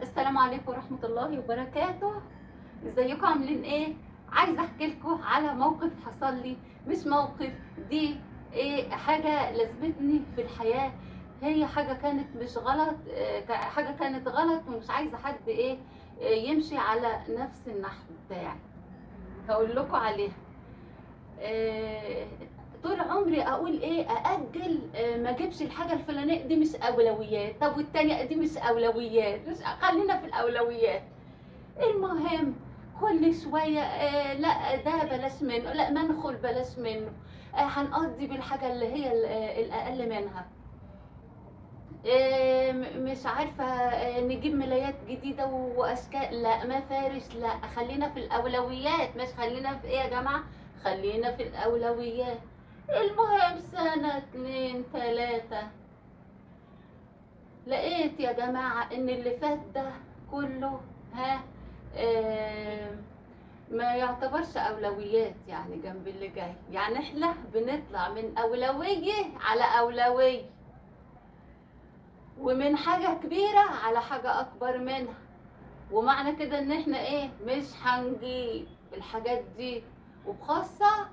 السلام عليكم ورحمة الله وبركاته. ازيكم عاملين ايه؟ عايزة احكي لكم على موقف حصل لي، مش موقف دي ايه، حاجة لازمتني في الحياة. هي حاجة كانت مش غلط، حاجة كانت غلط ومش عايزة حد ايه يمشي على نفس النحو بتاعي. هقول لكم عليها. طول عمري اقول ايه، ااجل، ما اجيبش الحاجة الفلانية دي، مش اولويات، طب والتانية دي مش اولويات، مش خلينا في الاولويات. المهم كل شوية لا ده بلاش منه، لا منخل بلاش منه، هنقضي بالحاجة اللي هي الاقل منها، مش عارفه، نجيب ملايات جديدة واشكال، لا ما فارش، لا خلينا في الاولويات، مش خلينا في ايه يا جماعة، خلينا في الاولويات. المهم سنة 2 3 لقيت يا جماعة ان اللي فات ده كله ها ما يعتبرش اولويات، يعني جنب اللي جاي. يعني احنا بنطلع من اولوية على اولوية، ومن حاجة كبيرة على حاجة اكبر منها، ومعنى كده ان احنا ايه مش هنجيب الحاجات دي، وبخاصة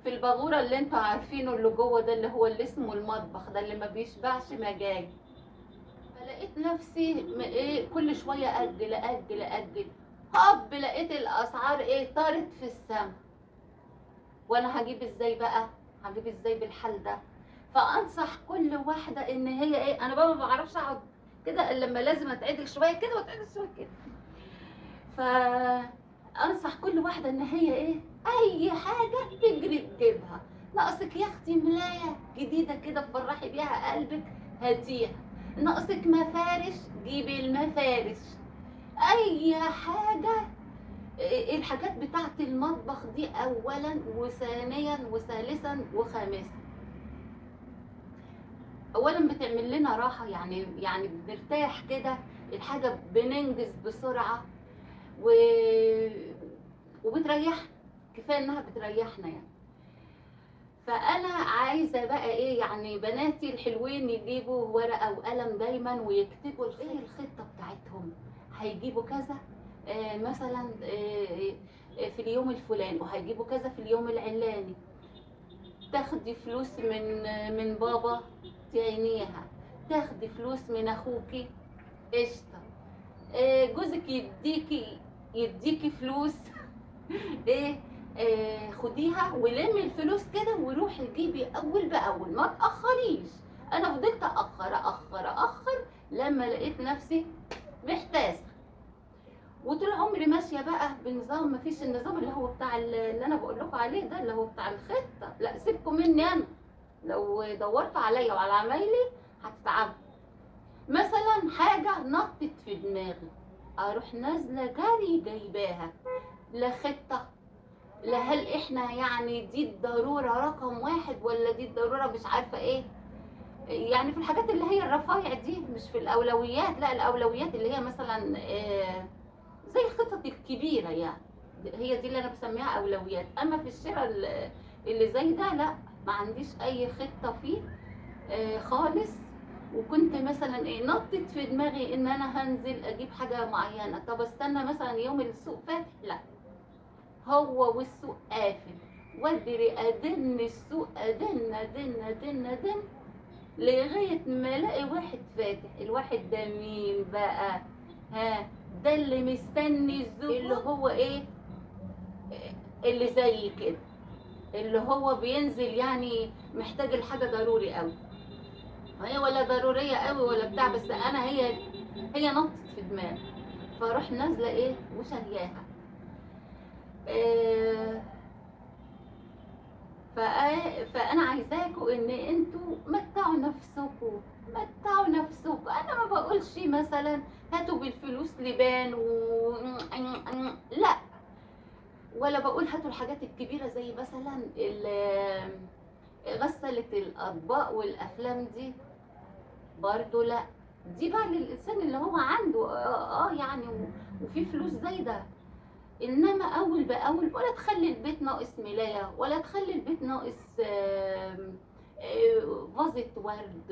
في الباغورة اللي انتوا عارفينه اللي جوه ده، اللي هو اللي اسمه المطبخ ده، اللي ما بيشبعش مجاج. فلقيت نفسي ايه كل شوية اجل اجل اجل، هوب لقيت الاسعار ايه طارت في السما. وانا هجيب ازاي بقى؟ هجيب ازاي بالحال ده؟ فانصح كل واحدة ان هي ايه، انا بقى ما بعرفش اقعد كده الا لما لازم اتعدل شوية كده واتعدل شوية كده. فانصح كل واحدة ان هي ايه، اي حاجة تجري تجيبها. ناقصك يا اختي ملايه جديدة كده تفرحي بيها قلبك هاتيها، ناقصك مفارش جيبي المفارش، اي حاجة. الحاجات بتاعت المطبخ دي اولا وثانيا وثالثا وخامسا. اولا بتعمل لنا راحة، يعني بنرتاح كده، الحاجة بننجز بسرعة وبتريحنا، كفاية انها بتريحنا يعني. فانا عايزه بقى ايه، يعني بناتي الحلوين يجيبوا ورقة وقلم دايما ويكتبوا ايه الخطة بتاعتهم، هيجيبوا كذا مثلا في اليوم الفلاني، وهيجيبوا كذا في اليوم العلاني. تاخدي فلوس من بابا تعينيها، تاخدي فلوس من اخوكي قشطه، جوزك يديكي فلوس ايه خديها ولمي الفلوس كده وروحي جيبي اول باول، ما تاخريش. انا فضلت اخر اخر اخر لما لقيت نفسي محتاسه. وطول عمري ماشية بقى بنظام، مفيش النظام اللي هو بتاع اللي انا بقول لكم عليه ده، اللي هو بتاع الخطة، لا سيبكم مني انا، لو دورتوا عليا وعلى عمايلي هتتعبوا. مثلا حاجة نطت في دماغي اروح نازله جري جايباها، لا خطه، لا هل احنا يعني دي الضرورة رقم 1 ولا دي الضرورة مش عارفه ايه، يعني في الحاجات اللي هي الرفايع دي، مش في الاولويات. لا الاولويات اللي هي مثلا زي الخطط الكبيرة، يعني هي دي اللي انا بسميها اولويات. اما في الشراء اللي زي ده لا، ما عنديش اي خطه فيه خالص. وكنت مثلا ايه نطت في دماغي ان انا هنزل اجيب حاجة معينة، طب استنى مثلا يوم السوق فاتح، لا هو والسوق قافل، وادري ادن السوق ادن ادن ادن ادن لغاية ما الاقي واحد فاتح. الواحد ده مين بقى؟ ها ده اللي مستني الزبون، اللي هو ايه اللي زي كده، اللي هو بينزل يعني محتاج الحاجة ضروري قوي، هي ولا ضرورية قوي ولا بتاع، بس انا هي نطت في دماغي، فاروح نازله ايه وشارياها. فانا عايزاكم ان انتوا متعوا نفسكم، متعوا نفسكم. انا ما بقولش مثلا هاتوا بالفلوس لبان لا، ولا بقول هاتوا الحاجات الكبيرة زي مثلا غسالة الاطباق والافلام دي برضو، لا دي بقى للانسان اللي هو عنده يعني وفي فلوس زايدة. انما اول باول، ولا تخلي البيت ناقص ملايه، ولا تخلي البيت ناقص فازة ورد،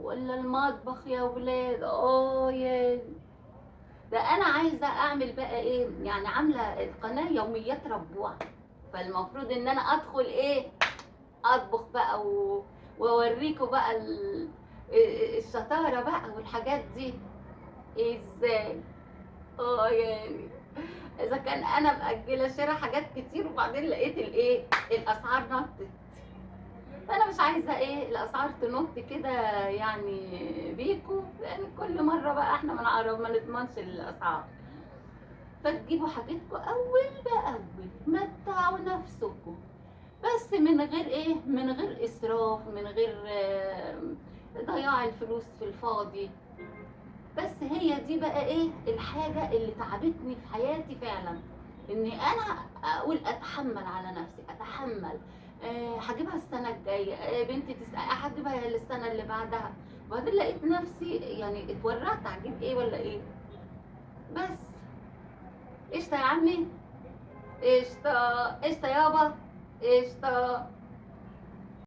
ولا المطبخ يا ولاد. يا ده انا عايزه اعمل بقى ايه، يعني عامله القناة يوميات ربوع، فالمفروض ان انا ادخل ايه، اطبخ بقى واوريكم بقى الشطارة بقى والحاجات دي ازاي. يعني اذا كان انا مأجله شراء حاجات كتير، وبعدين لقيت الايه، الاسعار نطت، فانا مش عايزه ايه الاسعار تنط كده يعني بيكو، لان كل مرة بقى احنا ما نعرف، ما نضمنش الاسعار. فتجيبوا حاجتكم اول باول، متعوا نفسكم، بس من غير ايه، من غير اسراف، من غير ضياع الفلوس في الفاضي. بس هي دي بقى ايه الحاجة اللي تعبتني في حياتي فعلا، اني انا اقول اتحمل على نفسي، اتحمل، هجيبها السنة الجاية، بنتي تسأل هجيبها للسنة اللي بعدها، وبعدين لقيت نفسي يعني اتورطت، هجيب ايه ولا ايه. بس قشطة يا عمي، قشطة، قشطة يابا، قشطة.